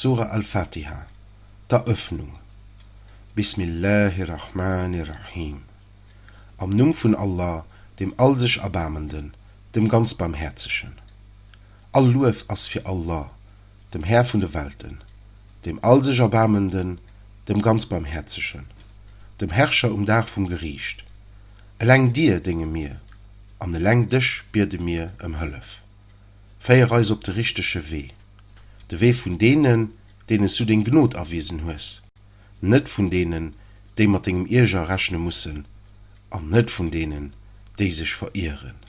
Sura Al-Fatiha, D'Erëffnung, Bismillahir-Rahmanir-Rahim, Am Numm vun Allah, dem Allsech-Erbaarmenden, dem ganz Barmhäerzegen. All Luef ass fir Allah, dem Här vun de Welten, dem Allsech-Erbaarmenden, dem ganz Barmhäerzegen, dem Herrscher um Dag vum Geriicht. Eleng Dir dénge mir, an eleng Dech biede mir ëm Hëllef. Féier eis op de richtege Wee, de Wee vun deenen, deenen s du deng Gnod erwisen hues, net vun deenen, déi mat dengem Ierger rechne mussen, an net vun deenen, déi sech verieren.